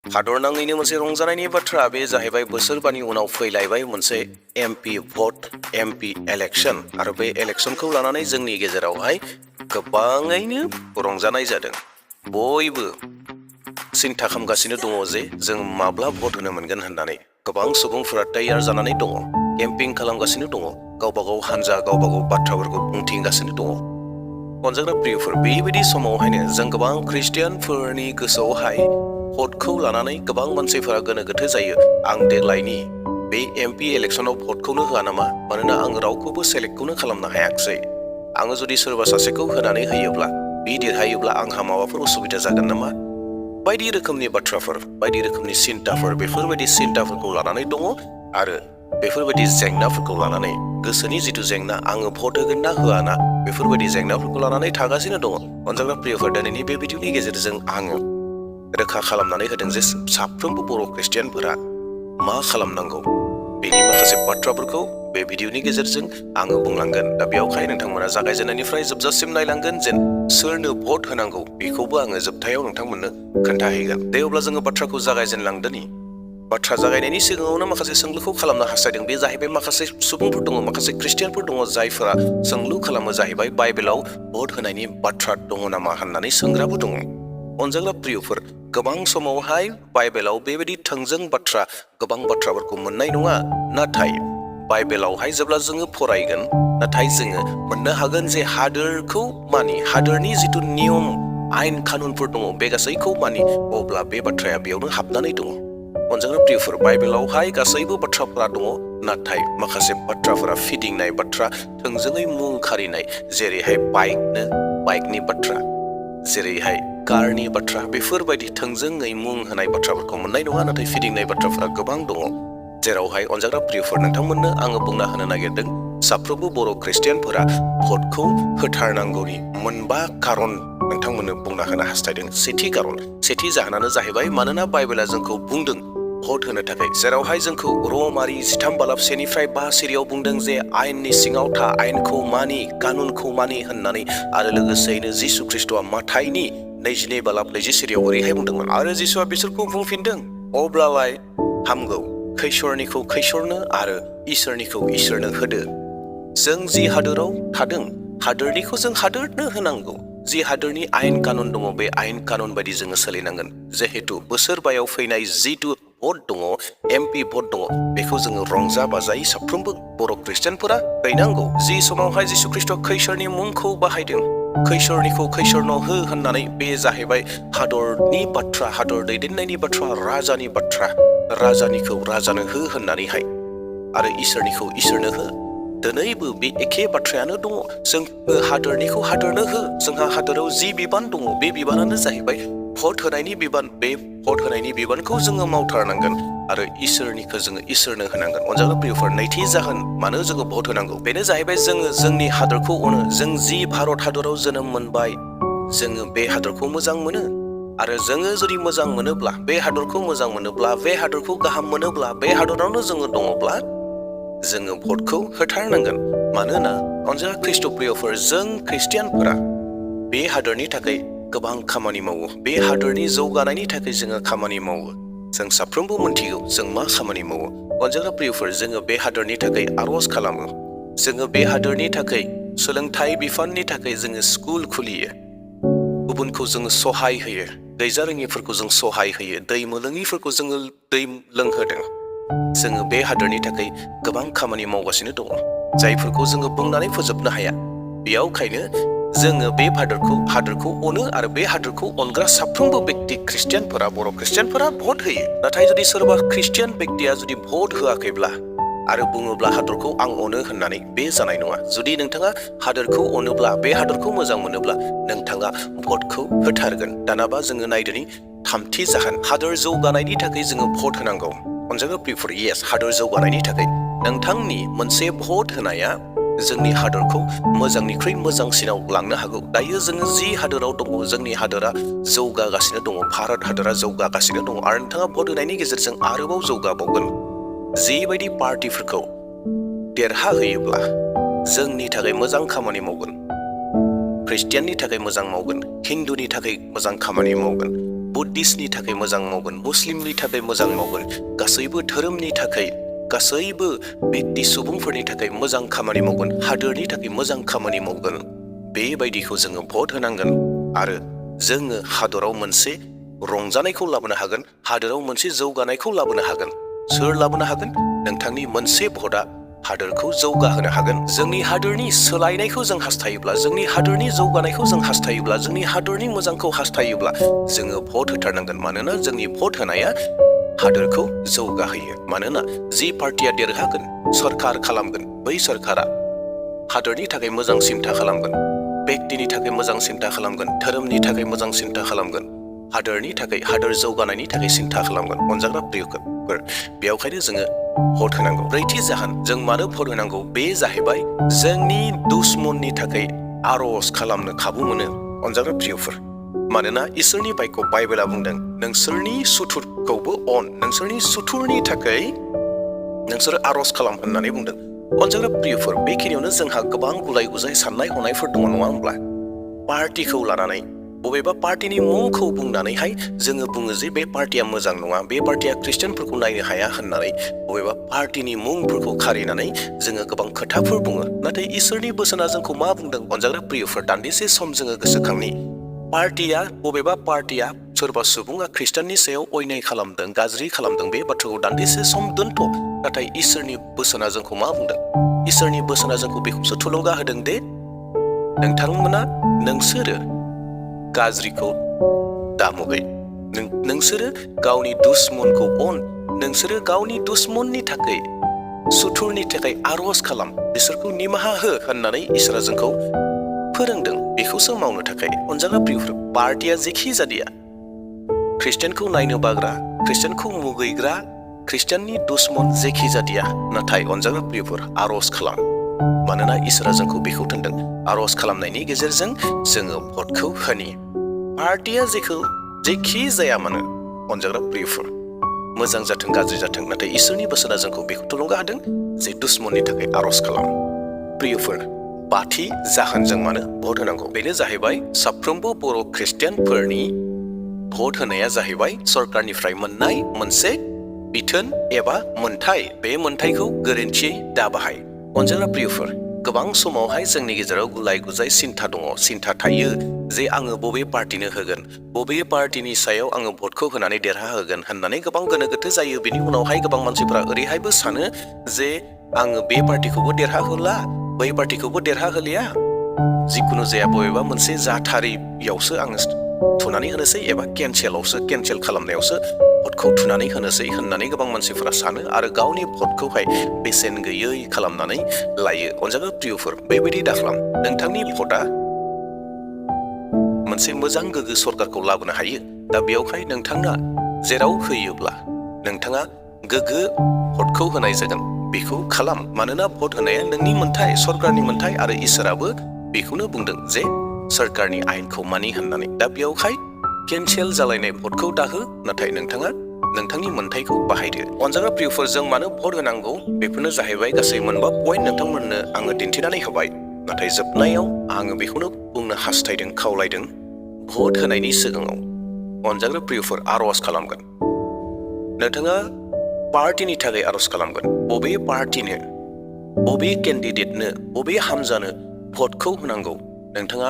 हादर नाङैनो मोनसे रंजानायनि बाथ्रा बे जाहैबाय बोसोरबानि उनाव फैलायबाय मोनसे एमपि भट एमपि इलेक्शन आरो बे इलेक्शनखौ लानानै जोंनि गेजेरावहाय गोबाङैनो रंजानाय जादों। बयबो सिन्था खालामगासिनो दङ जे जों माब्ला भट होनो मोनगोन होननानै गोबां सुबुंफोरा तैयार जानानै दङ, केम्पिं खालामगासिनो दङ, गावबागाव हानजा गावबागाव बाथ्राफोरखौ बुंथिगासिनो दङ। अनजाग्रा प्रियफोर, बेबायदि समावहायनो जों गोबां ख्रिस्टियानफोरनि गोसोआवहाय भटखौ लानानै गोबां मानसिफोरा गोनो गोथो जायो। आं देग्लायनि बे एमपि इलेक्शनाव भटखौनो होआ नामा, मानोना आं रावखौबो सेलेक्टखौनो खालामनो हायाखिसै। आङो जुदि सोरबा सासेखौ होनानै होयोब्ला बे देरहायोब्ला आंहा माबाफोर उसुबिदा जागोन नामा? बायदि रोखोमनि बाथ्राफोर, बायदि रोखोमनि सिन्ताफोर, बेफोरबायदि सिन्ताफोरखौ लानानै दङ आरो बेफोरबायदि जेंनाफोरखौ लानानै गोसोनि जिथु जेंना, आङो भट होगोन ना होआ ना, बेफोरबायदि जेंनाफोरखौ लानानै थागासिनो दङ। अनजाग्रा प्रियफोर, दिनैनि बे भिडिअनि गेजेरजों आङो रोखा खालामनानै होदों जे साफ्रोमबो बर' ख्रिस्टियानफोरा मा खालामनांगौ बेनि माखासे बाथ्राफोरखौ बे भिडिअनि गेजेरजों आङो बुंलांगोन। दा बेयावहाय नोंथांमोना जागायजेननायनिफ्राय जोबजासिम नायलांगोन जेन सोरनो भट होनांगौ बेखौबो आङो जोबथायाव नोंथांमोननो खोन्थाहैगोन। दे अब्ला जोङो बाथ्राखौ जागायजेनलांदोनि। बाथ्रा जागायनायनि सिगाङावनो माखासे सोंलुखौ खालामनो हास्थायदों। बे जाहैबाय माखासे सुबुंफोर दङ, माखासे ख्रिस्टियानफोर दङ जायफोरा सोंलु खालामो जाहैबाय बाइबेलाव भट होनायनि बाथ्रा दङ नामा होननानै सोंग्राबो दङ। अनजाग्रा प्रियफोर, गोबां समावहाय बाइबेलाव बेबायदि थोंजों बाथ्रा गोबां बाथ्राफोरखौ मोननाय नङा, नाथाय बाइबेलावहाय जेब्ला जोङो फरायगोन नाथाय जोङो मोननो हागोन जे हादोरखौ मानि, हादोरनि जिथु नियम आयेन कानुनफोर दङ बे गासैखौ मानि, अब्ला बे बाथ्राया बेयावनो हाबनानै दङ। अनजाग्रा प्रियफोर, बाइबेलावहाय गासैबो बाथ्राफोरा दङ, नाथाय माखासे बाथ्राफोरा फिदिंनाय बाथ्रा, थोंजोङै मुं खारिनाय, जेरैहाय बाइकनि बाथ्रा, जेरैहाय कारनि बाथ्रा, बेफोरबायदि थोंजोङै मुं होनाय बाथ्राफोरखौ मोननाय नङा, नाथाय फिदिंनाय बाथ्राफोरा गोबां दङ। जेरावहाय अनजाग्रा प्रियफोर, नोंथांमोननो आङो बुंना होनो नागिरदों साफ्रोमबो बर' ख्रिस्टियानफोरा भटखौ होथारनांगौनि मोनबा खारन नोंथांमोननो बुंना होनो हास्थायदों। सेथि जाहोनानो जाहैबाय मानोना बाइबेला जोंखौ बुंदों भट होनो थाखाय, जेरावहाय जोंखौ रमारि 13:1-5 सिरियाव बुंदों जे आयेननि सिङाव था, आयेनखौ मानि, कानुनखौ मानि होननानै, आरो लोगोसेयैनो जिसु ख्रिस्ट'आ माथाइनि 22:20 सिरियाव ओरैहाय बुंदोंमोन, आरो जिसुआ बिसोरखौ बुंफिनदों, अब्लालाय हामगौ, खैसोरनिखौ खैसोरनो आरो इसोरनिखौ इसोरनो होदो। जों जि हादोराव थादों, हादोरनिखौ जों हादोरनो होनांगौ। जि हादोरनि आयेन कानुन दङ बे आयेन कानुन बायदि जोङो सोलिनांगोन। जिहेतु बोसोरबायाव फैनाय जिथु भट दङ, एमपि भट दङ, बेखौ जोङो रंजा बाजायै साफ्रोमबो बर' ख्रिस्टियानफोरा हैनांगौ। जि समावहाय जिसु ख्रिस्ट' खैसोरनि मुंखौ बाहायदों, खैसोरनिखौ खैसोरनो हो होननानै, बे जाहैबाय हादरनि बाथ्रा, हादर दैदेननायनि बाथ्रा, राजानि बाथ्रा, राजानिखौ राजानो हो होननानैहाय, आरो इसोरनिखौ इसोरनो हो। दिनैबो बे एखे बाथ्रायानो दङ। जों हादोरनिखौ हादोरनो हो। जोंहा हादोराव जि बिबान दङ बे बिबानानो जाहैबाय भट होनायनि बिबान। बे भट होनायनि बिबानखौ जोङो मावथारनांगोन आरो इसोरनिखौ जोङो इसोरनो होनांगोन। अनजाग्रा प्रियफोर, नैथि जाहोन मानो जोङो भट होनांगौ बेनो जाहैबाय जोङो जोंनि हादोरखौ अनो। जों जि भारत हादराव जोनोम मोनबाय, जोङो बे हादरखौ मोजां मोनो, आरो जोङो जुदि मोजां मोनोब्ला, बे हादरखौ मोजां मोनोब्ला, बे हादरखौ गाहाम मोनोब्ला, बे हादरावनो जोङो दङब्ला जोङो भटखौ होथारनांगोन। मानोना अनजाग्रा ख्रिस्ट' प्रियफोर, जों ख्रिस्टियानफोरा बे हादरनि थाखाय गोबां खामानि मावो, बे हादरनि जौगानायनि थाखाय जोङो खामानि मावो। जों साफ्रोमबो मोनथिगौ जों मा खामानि मावो। अनजाग्रा प्रियफोर, जोङो बे हादरनि थाखाय आर'ज खालामो, जोङो बे हादरनि थाखाय सोलोंथाइ बिफाननि थाखाय जोङो स्कुल खुलियो, गुबुनखौ जोङो सहाय होयो, गैजारोङिफोरखौ जों सहाय होयो, दै मोलोङिफोरखौ जोङो दै लोंहोदों। जोङो बे हादरनि थाखाय गोबां खामानि मावगासिनो दङ, जायफोरखौ जोङो बुंनानै फोजोबनो हाया। बेयावखायनो जोङो बे हादरखौ अनो, आरो बे हादरखौ अनग्रा साफ्रोमबो बेक्ति ख्रिस्टियानफोरा, बर' ख्रिस्टियानफोरा भट होयो। नाथाय जुदि सोरबा ख्रिस्टियान बेक्तिया जुदि भट होआखैब्ला आरो बुङोब्ला हादरखौ आं अनो होननानै, बे जानाय नङा। जुदि नोंथाङा हादरखौ अनोब्ला, बे हादरखौ मोजां मोनोब्ला, नोंथाङा भटखौ होथारगोन। दानाबा जोङो नायदोनि थामथि जाहोन, हादर जौगानायनि थाखाय जोङो भट होनांगौ। अनजाग्रा प्रियफोर, येस, हादर जौगानायनि थाखाय नोंथांनि मोनसे भट होनाया जोंनि हादरखौ मोजांनिख्रुइ मोजांसिनाव लांनो हागौ। दायो जोङो जि हादोराव दङ, जोंनि हादोरा जौगागासिनो दङ, भारत हादोरा जौगागासिनो दङ, आरो नोंथाङा भट होनायनि गेजेरजों आरोबाव जौगाबावगोन। जिबायदि पार्टिफोरखौ देरहाहोयोब्ला जोंनि थाखाय मोजां खामानि मावगोन, ख्रिस्टियाननि थाखाय मोजां मावगोन, हिन्दुनि थाखाय मोजां खामानि मावगोन, बुद्धिस्टनि थाखाय मोजां मावगोन, मुस्लिमनि थाखाय मोजां मावगोन, गासैबो धोरोमनि थाखाय, गासैबो व्यक्ति सुबुंफोरनि थाखाय मोजां खामानि मावगोन, हादोरनि थाखाय मोजां खामानि मावगोन। बेबायदिखौ जोङो भट होनांगोन आरो जोङो हादराव मोनसे रंजानायखौ लाबोनो हागोन, हादोराव मोनसे जौगानायखौ लाबोनो हागोन। सोर लाबोनो हागोन? नोंथांनि मोनसे भटआ हादोरखौ जौगाहोनो हागोन। जोंनि हादोरनि सोलायनायखौ जों हास्थायोब्ला, जोंनि हादोरनि जौगानायखौ जों हास्थायोब्ला, जोंनि हादोरनि मोजांखौ हास्थायोब्ला जोङो भट होथारनांगोन। मानोना जोंनि भट होनाया हादोरखौ जौगाहोयो। मानोना जि पार्टिया देरहागोन, सरकार खालामगोन, बै सरकारा हादोरनि थाखाय मोजां सिन्था खालामगोन, व्यक्तिनि थाखाय मोजां सिन्था खालामगोन, धोरोमनि थाखाय मोजां सिन्था खालामगोन, हादोरनि थाखाय, हादोर जौगानायनि थाखाय सिन्था खालामगोन। अनजाग्रा प्रियफोर, बेयावखायनो जोङो भट होनांगौ। ब्रैथि जाहोन जों मानो भट होनांगौ बे जाहैबाय जोंनि दुश्मननि थाखाय आर'ज खालामनो खाबु मोनो। अनजाग्रा प्रियफोर, मानोना इसोरनि बाइकखौ बाइबेला बुंदों नोंसोरनि सुथुरखौबो अन, नोंसोरनि सुथुरनि थाखाय नोंसोर आर'ज खालाम होननानै बुंदों। अनजाग्रा प्रियफोर, बेखिनियावनो जोंहा गोबां गुलाय गुजाय साननाय हनायफोर दङ, नङा होमब्ला? पार्टिखौ लानानै, बबेबा पार्टिनि मुंखौ बुंनानैहाय जोङो बुङो जे बे पार्टिया मोजां नङा, बे पार्टिया ख्रिस्टियानफोरखौ नायनो हाया होननानै बबेबा पार्टिनि मुंफोरखौ खारिनानै जोङो गोबां खोथाफोर बुङो। नाथाय इसोरनि बोसोना जोंखौ मा बुंदों? अनजाग्रा प्रियफोर, दान्दिसे सम जोङो गोसोखांनि। पार्टिया, बबेबा पार्टिया, सोरबा सुबुङा ख्रिस्टियाननि सायाव अयनाय खालामदों, गाज्रि खालामदों, बे बाथ्राखौ दान्दिसे सम दोनथ'। नाथाय इसोरनि बोसोना जोंखौ मा बुंदों? इसोरनि बोसोना जोंखौ बेखौसो थुलुंगा होदों दे नोंथांमोना, नोंसोरो गाज्रिखौ दामुगै, नोंसोरो गावनि दुश्मनखौ अन, नोंसोरो गावनि दुश्मननि थाखाय, सुथुरनि थाखाय आर'ज खालाम, बिसोरखौ निमाहा हो होननानै इसोरा जोंखौ फोरोंदों। बेखौसो मावनो थाखाय। अनजाग्रा प्रियफोर, पार्टिया जेखि जादिया, ख्रिस्टियानखौ नायनो बाग्रा, ख्रिस्टियानखौ मुगैग्रा, ख्रिस्टियाननि दुश्मन जेखि जादिया, नाथाय अनजाग्रा प्रियफोर आर'ज खालाम। मानोना इसोरा जोंखौ बेखौ थिनदों, आर'ज खालामनायनि गेजेरजों जोङो भटखौ होनि। पार्टिया जेखि जाया मानो, अनजाग्रा प्रियफोर, मोजां जाथों गाज्रि जाथों, नाथाय इसोरनि बोसोना जोंखौ बेखौ थुलुंगा होदों जे दुश्मननि थाखाय आर'ज खालाम। प्रियफोर, बाथि जाहोन जों मानो भट होनांगौ बेनो जाहैबाय साफ्रोमबो बर' ख्रिस्टियानफोरनि भट होनाया जाहैबाय सरकारनिफ्राय मोननाय मोनसे बिथोन एबा मोन्थाय। बे मोन्थायखौ गोरोन्थियै दाबाहाय। अनजाग्रा प्रियफोर, गोबां समावहाय जोंनि गेजेराव गुलाय गुजाय सिन्था दङ, सिन्था थायो जे आङो बबे पार्टिनो होगोन, बबे पार्टिनि सायाव आङो भटखौ होनानै देरहाहोगोन होननानै गोबां गोनो गोथो जायो। बेनि उनावहाय गोबां मानसिफोरा ओरैहायबो सानो जे आङो बे पार्टिखौबो देरहाहोला, बै पार्टिखौबो देरहाहोलिया, जिखुनु जाया बबेबा मोनसे जाथारियावसो आङो थुनानै होनोसै एबा केन्सेल खालामनायावसो भटखौ थुनानै होनोसै होननानै गोबां मानसिफोरा सानो आरो गावनि भटखौहाय बेसेन गैयै खालामनानै लायो। अनजाग्रा प्रियफोर, बेबायदि दाखालाम। नोंथांनि भटआ मोनसे मोजां गोग्गो सरकारखौ लाबोनो हायो। दा बेयावहाय नोंथाङा जेराव होयोब्ला नोंथाङा गोग्गो भटखौ होनाय जागोन बेखौ खालाम। मानोना भट होनाया नोंनि मोन्थाय, सरकारनि मोन्थाय, आरो इसोराबो बेखौनो बुंदों जे सरकारनि आयेनखौ मानि होननानै। दा बेयावहाय केन्सेल जालायनाय भटखौ दाहो, नाथाय नोंथाङा नोंथांनि मोन्थायखौ बाहायदो। अनजाग्रा प्रियफोर, जों मानो भट होनांगौ बेफोरनो जाहैबाय गासै मोनबा पइन्ट नोंथांमोननो आङो दिन्थिनानै होबाय। नाथाय जोबनायाव आङो बेखौनो बुंनो हास्थायदों, खावलायदों, भट होनायनि सिगाङाव अनजाग्रा प्रियफोर आर'ज खालामगोन। नोंथाङा पार्टिनि थाखाय आर'ज खालामगोन। बबे पार्टिनो, बबे केन्डिडेटनो, बबे हान्जानो भटखौ होनांगौ नोंथाङा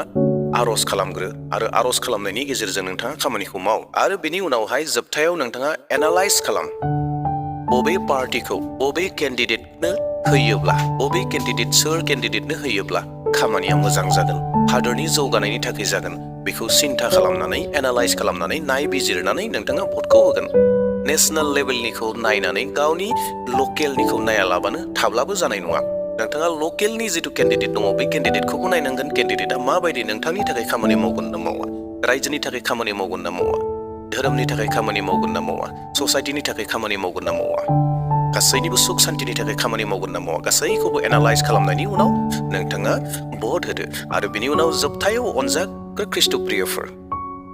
आर'ज खालामग्रो आरो आर'ज खालामनायनि गेजेरजों नोंथाङा खामानिखौ माव। आरो बेनि उनावहाय जोबथायाव नोंथाङा एनालाइज खालाम बबे पार्टिखौ, बबे केन्डिडेटनो होयोब्ला, बबे केन्डिडेट, सोर केन्डिडेटनो होयोब्ला खामानिया मोजां जागोन, हादरनि जौगानायनि थाखाय जागोन, बेखौ सिन्था खालामनानै, एनालाइज खालामनानै, नायबिजिरनानै नोंथाङा भटखौ होगोन। नेसनेल लेभेलनिखौ नायनानै गावनि लकेलनिखौ नायालाबानो थाब्लाबो जानाय नङा। नोंथाङा लकेलनि जिथु केन्डिडेट दङ बे केन्डिडेटखौबो नायनांगोन। केन्डिडेटआ माबायदि नोंथांनि थाखाय खामानि मावगोन ना मावा, रायजोनि थाखाय खामानि मावगोन ना मावा, धोरोमनि थाखाय खामानि मावगोन ना मावा, ससाइटिनि थाखाय खामानि मावगोन ना मावा, गासैनिबो सुख सान्तिनि थाखाय खामानि मावगोन ना मावा, गासैखौबो एनालाइज खालामनायनि उनाव नोंथाङा भट होदो। आरो बिनि उनाव जोबथायाव अनजाग्रा ख्रिस्ट' प्रियफोर,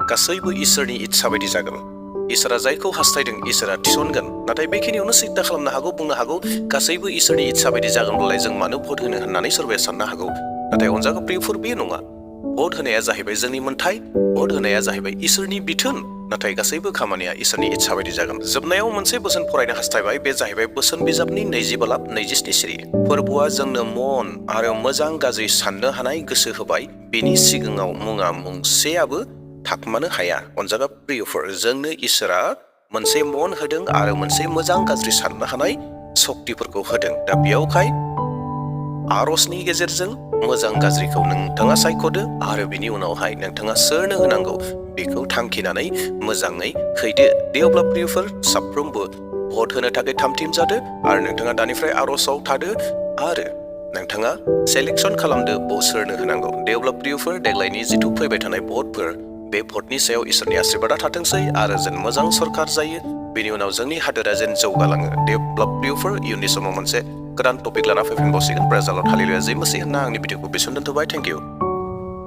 गासैबो इसोरनि इच्छा बायदि जागोन। इसोरा जायखौ हास्थायदों इसोरा थिसनगोन। नाथाय बेखिनियावनो सिन्था खालामनो हागौ, बुंनो हागौ गासैबो इसोरनि इच्छा बायदि जागोनब्लालाय जों मानो भट होनो होननानै सोरबाया साननो हागौ। नाथाय अनजाग्रा प्रियफोर, बे नङा। भट होनाया जाहैबाय जोंनि मोन्थाय, भट होनाया जाहैबाय इसोरनि बिथोन। नाथाय गासैबो खामानिया इसोरनि इच्छा बायदि जागोन। जोबनायाव मोनसे बोसोन फरायनो हास्थायबाय, बे जाहैबाय बोसोन बिजाबनि 20 बालाब 27 सिरि। फोरबोआ जोंनो मन आरो मोजां गाज्रि साननो हानाय गोसो होबाय। बेनि सिगाङाव मुङा मुंसेयाबो थाखोमानो हाया। अनजागा प्रियफोर, जोंनो इसोरा मोनसे मन होदों आरो मोनसे मोजां गाज्रि साननो हानाय सक्तिफोरखौ होदों। दा बेयावहाय आरजनि गेजेरजों मोजां गाज्रिखौ नोंथाङा सायख'दो आरो बिनि उनावहाय नोंथाङा सोरनो होनांगौ बेखौ थांखिनानै मोजाङै हैदो। दे अब्ला प्रियफोर, साफ्रोमबो भट होनो थाखाय थामथिम जादो आरो नोंथाङा दानिफ्राय आरजआव थादो आरो नोंथाङा सेलेक्सन खालामदो सोरनो होनांगौ। दे अब्ला प्रियफोर, देग्लायनि जिथु फैबाय थानाय भटफोर, बे भटनि सायाव इसोरनि आशीर्बादा थाथोंसै आरो जेन मोजां सरकार जायो, बेनि उनाव जोंनि हादोरा जेन जौगालाङो। दे अब्ला प्रियफोर, इयुननि समाव मोनसे गोदान टपिक लाना फैफिनबावसिगोन। प्रेज द लर्ड, हालेलुया, जै मसीह होनना आंनि भिडिअखौ बेसेन दोनथ'बाय। Thank you.